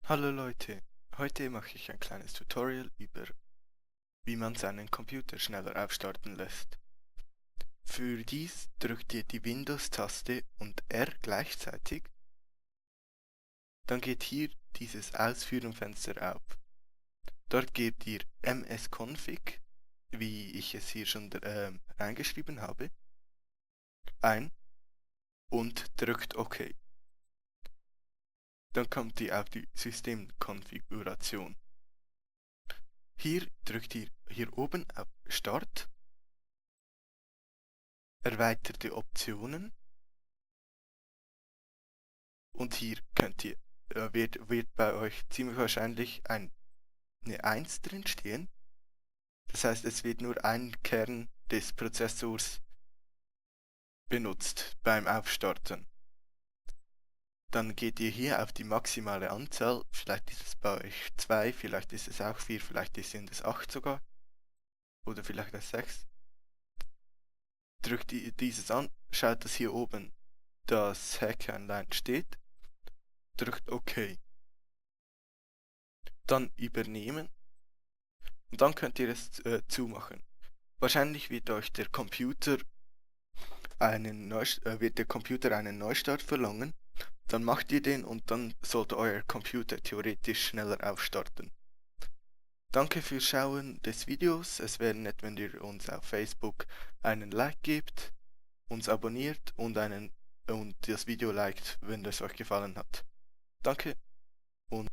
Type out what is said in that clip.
Hallo Leute, heute mache ich ein kleines Tutorial über, wie man seinen Computer schneller aufstarten lässt. Für dies drückt ihr die Windows-Taste und R gleichzeitig, dann geht hier dieses Ausführen-Fenster auf. Dort gebt ihr msconfig, wie ich es hier schon reingeschrieben habe, ein und drückt OK. Dann kommt ihr auf die Systemkonfiguration. Hier drückt ihr hier oben auf Start, erweiterte Optionen und hier wird bei euch ziemlich wahrscheinlich eine 1 drin stehen. Das heißt, es wird nur ein Kern des Prozessors benutzt beim Aufstarten. Dann geht ihr hier auf die maximale Anzahl, vielleicht ist es bei euch 2, vielleicht ist es auch 4, vielleicht sind es 8 sogar, oder vielleicht auch 6. Drückt dieses an, schaut, dass hier oben das Häkchen steht, drückt OK. Dann übernehmen und dann könnt ihr es zumachen. Wahrscheinlich wird euch der Computer einen Neustart verlangen. Dann macht ihr den und dann sollte euer Computer theoretisch schneller aufstarten. Danke fürs Schauen des Videos. Es wäre nett, wenn ihr uns auf Facebook einen Like gebt, uns abonniert und das Video liked, wenn es euch gefallen hat. Danke.